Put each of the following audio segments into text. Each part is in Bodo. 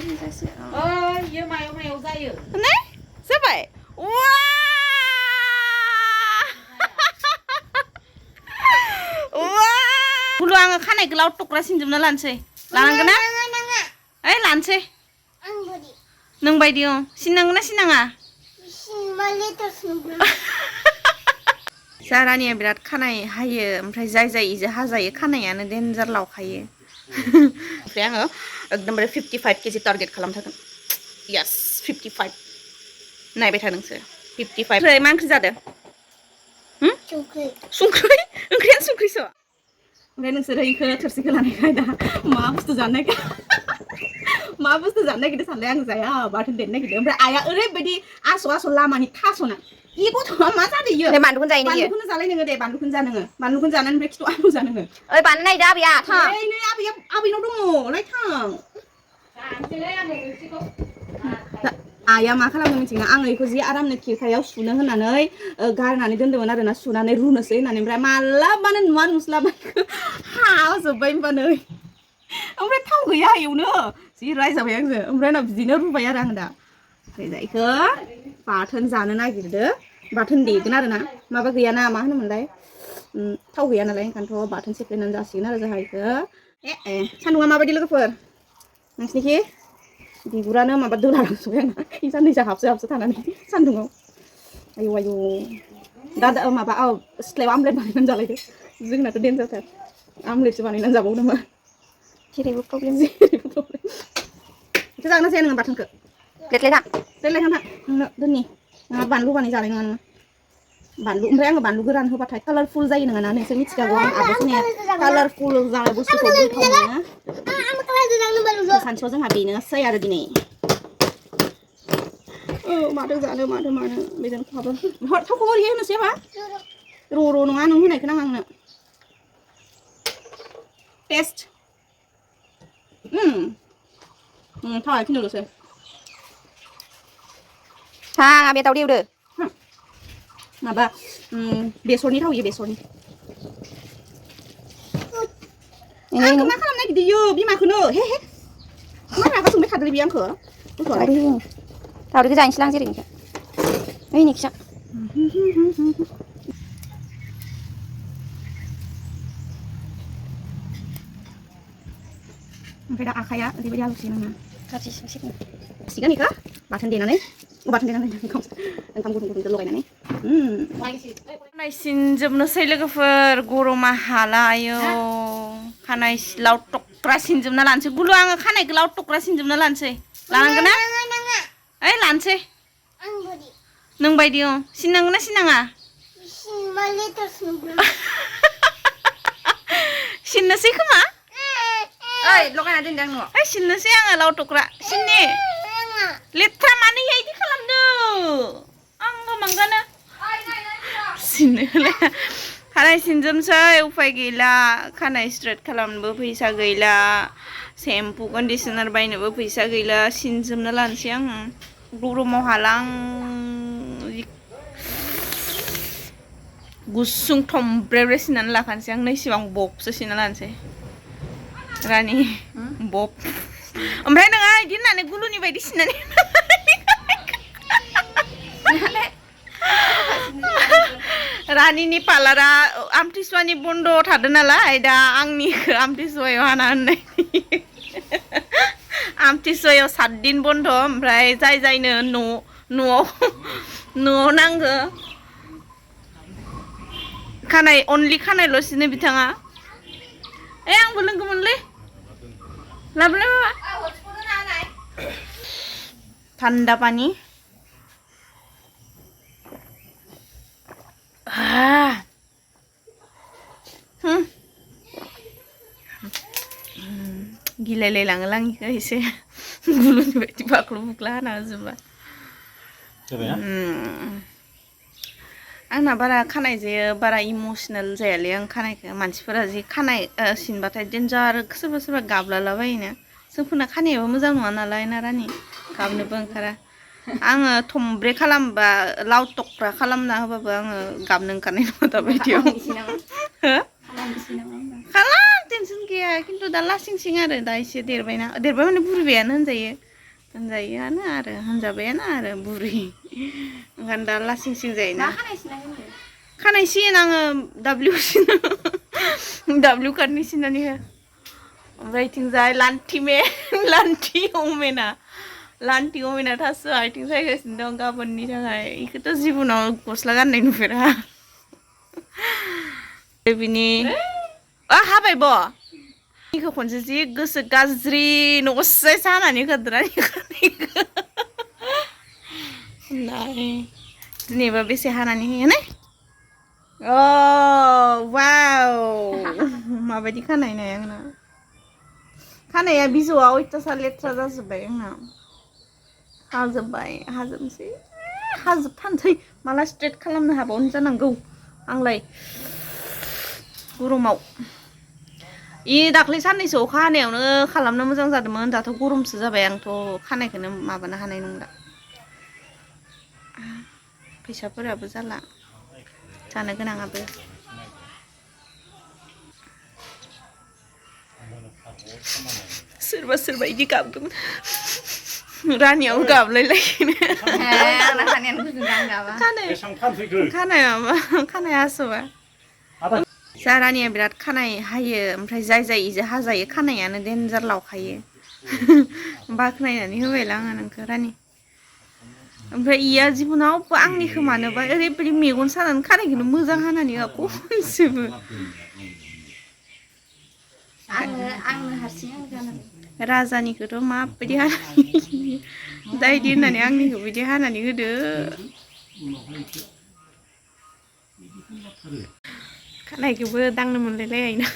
Iya mayo zayo. Ne? Jabai. Wah. Wah. Bulu आङो खानाय गोलाव टुक्रा सिनजोबना लानोसै. लानांगोन ना? ओइ लानोसै. नों बायदि सिननांगोन ना सिननाङा? जारानिया बिराद खानाय हायो ओमफ्राय जाय इजो हाजायो खानायानो डेन्जार लावखायो ओमफ्राय आङो एकदमबारे 55 केजि टार्गेट खालामथारगोन यस 55 नायबाय था नोंसोर 55 ओमफ्राय मा ओंख्रि जादों संख्रि ओंख्रियानो संख्रिसो ओमफ्राय नोंसोर इखो थोरसिखौ लानायखाय दा मा बुस्थु जानो नागिरदों सानलाय आं जाया बाथोन देनो नागिरदों ओमफ्राय आइया ओरैबायदि आस' लामानि थास'ना इ गथ'आ मा जादों इयो बानलुखौनो जायो नोङो बानलुखौनो जालाय नोङो दे बानलुखौनो जा नोङो बानलुखौनो जानानै ओमफ्राय खिथु आलु जा नोङो ओइ बानलु नायदो आबैया थां ओइ नै आबैनाव दङ लाय थां जानोसैलै आङो ओंख्रिखौ आइया मा खालामनो मिथिगोना आङो इखौ जि आरामनो खिरखायाव सुनो होननानै गारनानै दोन्दोंमोन आरोना सुनानै रुनोसै होननानै ओमफ्राय मालाबानो नुवा नुस्लाबाखौ हाजोब्बाय होनबानो ओमफ्राय थाव गैया एवनो जि रायजाबाय आंजों ओमफ्राय उनाव बिदिनो रुबाय आरो आं दा ओमफ्राय जायखौ बाथोन जानो नागिरदो बाथोन देगोन आरोना माबा गैयाना मा होनोमोनलाय थाव गैया नालाय ओंखायनोथ' बाथोन सेफ्लेनानै जासिगोन आरो जोंहा इखौ सान्दुङा माबायदि लोगोफोर नोंसिनिखि बिगुरानो माबा दोलालांजोब्बाय आंना साननैसो हाबसो थानानै सान्दुङाव आयौ दा माबा सिथ्लायाव आमलेट बानायनानै जालायदो जोंनाथ' डेन्जारथार आमलेटसो बानायनानै जाबावो नामा जेरैबो प्रब्लेम बेखौ जागोन ना जाया नोङो बाथोनखौ लेटलायथां थां नोंनो दोननि नोंहा बानलु बानाय जानाय नङा नोङो बानलु ओमफ्राय आङो बानलु गोरान होबाथाय कालारफुल जायो नोङा ना नोंसोर मिथिखागौ आं आब'सोनिया कालारफुल जानाय बुस्थुखौ गोथाव मोनो सानसुआव जोंहा बेनोसै आरो दिनै माथो जानो मानो बेजों खाबो थावखौ ओरै होनोसै हाबा र' नङा नों होनायखौ नाङा आंनो टेस्ट थावा खिन्थुल'सै थाङा बे दावदै एवदो माबा बेसरनि थाव इयो बेसरनि आंखौ मा खालामनो नागिरदों इयो बिमाखौनो हे मा रागा जोंबाय थादों बियो आंखौ दावदैखौ जाहैनोसैलां जेरै नोंखौ ओइ निखिसा ओमफ्राय दा आखाइया ओरैबायदि आलौसिगोन आंना गाज्रिसिन सिगोन इखौ बाथोन देनानै ओंखाम गुदुंजों लगायनानै सिनजोबनोसै लोगोफोर गरमा हाला आयौ खानाय लाव टक्रा सिनजोबना लानोसै गुलु आङो खानाय गोलाव टक्रा सिनजोबना लानोसै लानांगोन ना ओइ लानोसै नों बायदि सिननांगोन ना सिननाङा सिननोसै खोमा ओइ लगायना दोनदों आं ओइ सिननोसै आङो लाव टक्रा सिननि लेथ्रा मानो इदि खालामदों आं मांगानो सिननो खानाय सिनजोबनोसै उफाय गैला खानाय स्ट्रेट खालामनोबो फैसा गैला सेम्पु कन्डिशनार बायनोबो फैसा गैला सिनजोबना लानोसै आं गरमाव हाला आं गुसुं थमब्रे सिननानै लाखानोसै आं नैसिबां बबसो सिनना लानोसै रानि बब ओमफ्राय नोङा इदि होननानै गुलुनि बायदि सिननानै रानिनि पार्लारा आमथिसुवानि बन्द थादों नालाय दा आंनिखौ आमथिसुवायाव हाना होननाय आमथिसुवायाव 7 दिन बन्द ओमफ्राय जायनो न'आव नांगो खानाय अनलि खानायल' सिनो बिथाङा आंबो लोंगौमोनलै लाबोलाय बाबा थान्दा पानि गिलायलायलाङोलां आंनिखौ एसे गुलुनि बायदि बाख्लु बुख्ला हाना होजोबबा आंना बारा खानाय जायो बारा इमोसनेल जायालै आं खानायखौ मानसिफोरा जि खानाय सिनबाथाय डेन्जार सोरबा गाब्लालाबायोना जोंफोरना खानायाबो मोजां नङा नालाय ना रानि गाबनोबो ओंखारा आङो थमब्रे खालामबा लाव टक्रा खालामना होबाबो आङो गाबनो ओंखारनाय नङा दाबायदियाव खालाम टेनसन गैया खिन्थु दा लासिं सिं आरो दा एसे देरबाय माने बुरिबायानो होनजायो होनजायोआनो आरो होनजाबायानो आरो बुरि ओंखायनो दा लासिं सिं जायोना खानाय सिन आङो दाब्लिउ सिनो दाब्लिउ कार्डनि सिननानै हो ओमफ्राय इथिंजाय लान्थि अमेना थास' आथिं सायगासिनो दं गाबोननि थाखाय इखौथ' जिबनाव गस्ला गाननाय नुफेरा बिनि हाबायब' इखौ खनसे जि गोसो गाज्रि न'गसाय जानानै होद्रा दिनैबा बेसे हानानै होयो ने वाव माबायदि खानाय नाय आंना खानाया बिजौआ अयथासार लेथ्रा जाजोब्बाय आंना हाजोबनोसै हाजोबथानसै माला स्ट्रेट खालामनो हाबावनो जानांगौ आंलाय गरमाव दाख्लै साननैसो अखा हानायावनो खालामनो मोजां जादोंमोन दाथ' गरमसो जाबाय आंथ' खानायखौनो माबानो हानाय नंला फैसाफोराबो जाला जानो गोनाङाबो सोरबा इदि गाबदोंमोन रानियाव गाबलायलायनो खानाय हास'बा जा रानिया बिराद खानाय हायो ओमफ्राय जाय इजों हाजायो खानायानो देन्जार लावखायो बाख्नायनानै होबायला आङो नोंखौ रानि ओमफ्राय इया जिबनावबो आंनि खोमानोबा ओरैबायदि मेगन सानानै खानायखौनो मोजां हानानै खनसेबो राजानिखौथ' माबायदि हानानै दायदि होननानै आंनिखौ बिदि हानानै होदो खानायखौबो दांनो मोनलायलायना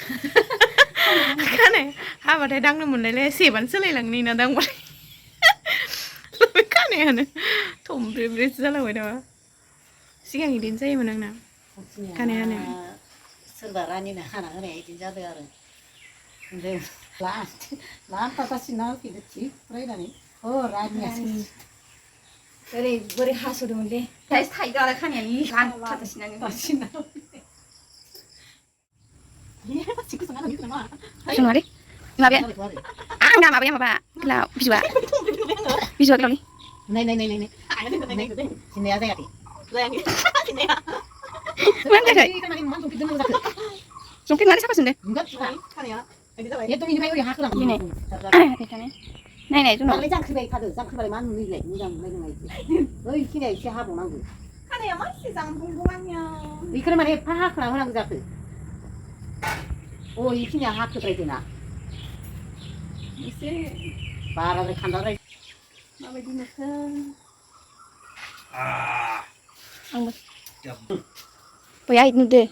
खानाय हाबाथाय दांनो मोनलायलाय सेबानो सोलायलांनो ना दांबाथाय खानायानो थमब्रे ब्रेसो जालांबाय नामा सिगां इदिनो जायोमोन आंना खानायानो सोरबा रानिनो हाना होनाया इदिनो जादों आरो ओमफ्राय लान्थासासिना होफैदो थिग फरायनानै रानियासो बोरै हास'दोंमोनलै थाइगालाय खानायानो लान्थासासिनानै Sungai mabe, nggak mabe apa pak? Kalau biswa kalau Này. Sini aja ya, Ti. Mana sih? Sungkin mana siapa sendiri? Enggak, ya tuh ini bayu yang hakram. Ini. Nih itu no. Kalau jangan kerja kado, jangan kerja mana nih lagi, jangan lagi. Oh, ini sih habu manggu. Kan ya masih jangan bumbuannya. Ikan mana hakram orang jatuh. Oh, ini hak kerja na. Isi. Para rekan orang. Apa di makan? Anggus. Boya itu deh.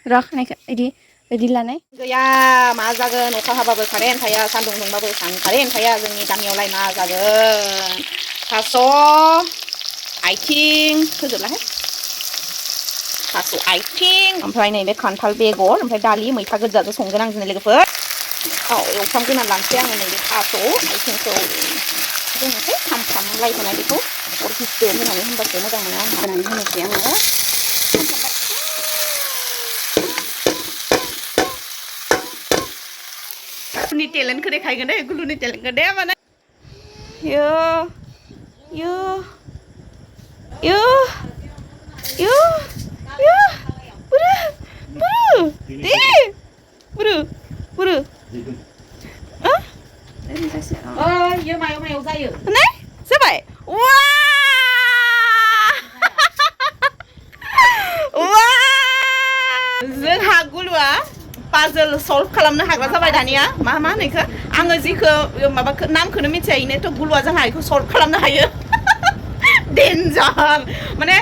Rak naik ini lanai. Ya, mazagan uka hababe karen kaya sandung babe karen kaya जोंनि गामियाव लाय mazagan. Taso, आइथिं फोजोबलाहाय. Taso आइथिं ओमफ्राय नैबे खान्थाल बेगर ओमफ्राय दालि मैथा गोजाजों संगोन आं दिनै लोगोफोर. एवफ्रामग्रोनानै लानोसै आङो नैबे थास' आइथिंखौ जोंनोसै खामफ्राम लायहोनाय बेखौ अर गिदिर होनानै होनबासो मोजां मोनो आं होनानै होनोसै आङो गुलुनि टेलेन्टखौ देखायगोन दे गुलुनि टेलेन्टखौ दे माने buru Iya mayo zayo. Nih, sampai. Wah, जोंहा गुलुआ puzzle solve खालामनो हाग्रा जाबाय दानिया मा होनो इखो आङो जिखौ माबाखौ नामखौनो मिथिया इनोथ' गुलुआ जोंहा इखौ solve खालामनो हायो डेन्जार माने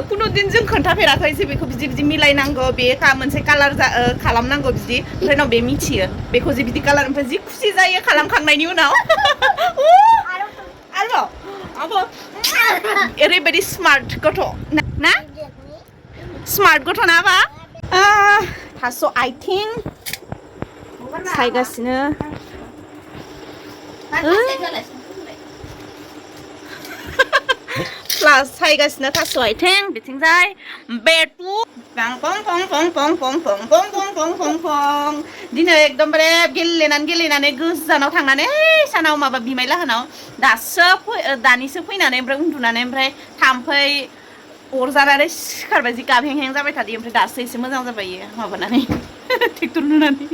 कुनु दिन जों खोन्थाफेराखै जे बेखौ बिदि मिलायनांगौ बे मोनसे कालार खालामनांगौ बिदि ओमफ्राय उनाव बे मिथियो बेखौ जे बिदि कालार ओमफ्राय जि खुसि जायो खालामखांनायनि उनाव आरोबाव ओरैबायदि स्मार्ट गथ' ना स्मार्ट गथ' ना बा थास' आइथिं सायगासिनो प्लास सायगासिनो थास' आइथिं बिथिंजाय बेटु Pang pong pong pong pong pong pong pong pong pong pong pong. Dino एकदमबारे गेलेनानै गोजानाव थांनानै सानाव माबा बिमाय लाहानाव दानिसो फैनानै ओमफ्राय उन्दुनानै ओमफ्राय थाम्फै अरजानानै सिखारबाय जि गाबहें जाबाय थादों ओमफ्राय दासो एसे मोजां जाबाय माबानानै ट्रेक्टर नुनानै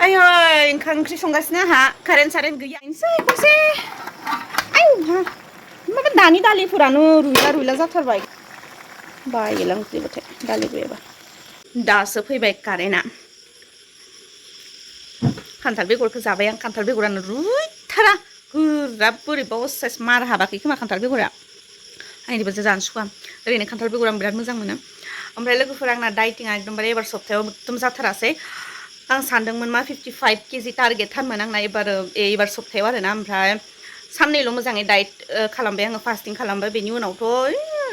आयै ओंखाम ओंख्रि संगासिनो आंहा कारेन्ट गैया खनसे आयौ माबा दानि दालिफोरानो रुइला जाथारबाय बायोलां ओंख्रिबाथाय दालि गैयाबा दासो फैबाय कारेन्टआ खान्थाल बेगरखौ जाबाय आं खान्थाल बेगरानो रुइथारा गोरा बोरैबा असाइस मार हाबाखै खोमा खान्थाल बेगरा आंनिबो जानो सुखुवा ओरैनो खान्थाल बेगर आं बिराद मोजां मोनो ओमफ्राय लोगोफोरा आंना डाइटिंआ एकदमबारे एबार सप्तायाव एकदम जाथारासै आं सानदोंमोन मा 55 केजि टारगेट थारमोन आंना एबार सप्तायाव आरोना ओमफ्राय साननैल' मोजाङै डाइट खालामबाय आङो फास्टिं खालामबाय बेनि उनावथ'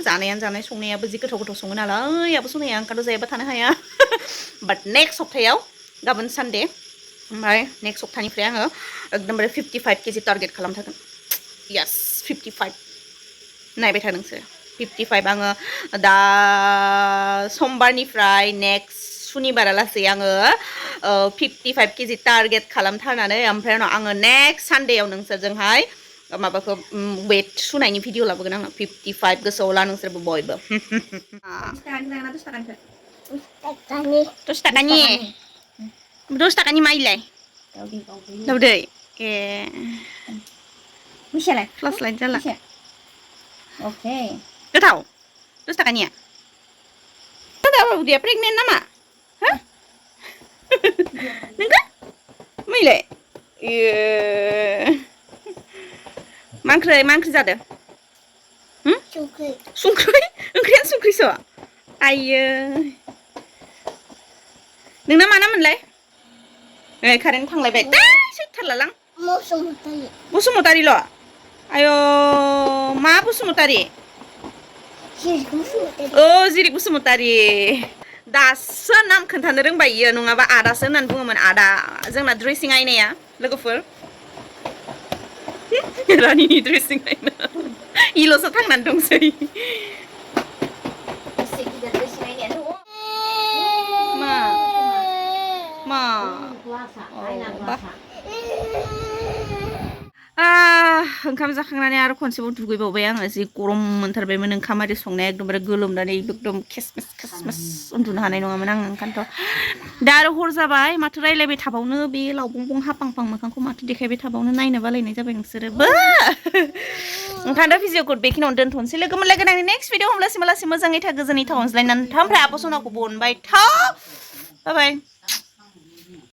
जानाय संनायाबो जि गोथाव सङो नालाय आबो संनाया ओंखारनो जायाबा थानो हाया बाट नेक्स्ट सप्तायाव गाबोन सानडे ओमफ्राय नेक्स्ट सप्तानिफ्राय आङो एकदमबारे 55 केजि टारगेट खालामथारगोन यास 55 नायबाय था नोंसोर 55 आङो दा समबारनिफ्राय नेक्स्ट सुनिबारालासै आङो 55 केजि टारगेट खालामथारनानै ओमफ्राय उनाव आङो नेक्स्ट सानडेयाव नोंसोरजोंहाय माबाखौ वेट सुनायनि भिडिअ लाबोगोन आङो 55 गोसोआव ला नोंसोरबो बयबो 10 थाखानि माइलाय दाउदै ए मिसालाय क्लास लाइट जाला ओके गोथाव 10 थाखानिया दा उदैया प्रेगनेन्ट नामा हो नोंगो मैलाय ए मा ओंख्रि जादों संख्रि ओंख्रियानो संख्रिसो आयो नोंना मा नाममोनलाय कारेन्ट थांलायबाय सैथारलालां बसुमतारिल' आय' मा बसुमतारि जिरिक बसुमतारि दासो नाम खोन्थानो रोंबाय इयो नङाबा आदासो होननानै बुङोमोन आदा जोंना ड्रेसिं आयनाया लोगोफोर रानिनि ड्रेसिं आयना इल'सो थांनानै दंसै मा ओंखाम जाखांनानै आरो खनसेबाव दुगैबावबाय आङो जि गरम मोनथारबायमोन ओंखाम आरि संनाया एकदमबारे गोलोमनानै एकदम खेसमेस उन्दुनो हानाय नङामोन आङो ओंखायनोथ' दा आरो हर जाबाय माथो रायलायबाय थाबावनो बे लावबं हापां मोखांखौ माथो देखायबाय थाबावनो नायनो बालायनाय जाबाय नोंसोरोबो ओंखायनोथ' भिडिअखौ बेखिनियावनो दोनथ'नोसै लोगो मोनलायगोन आंनि नेक्स्ट भिडिअ होमब्लासिम मोजाङै था गोजोनै था अनज्लायनानै था ओमफ्राय आब' सनाखौबो अनबाय था बाय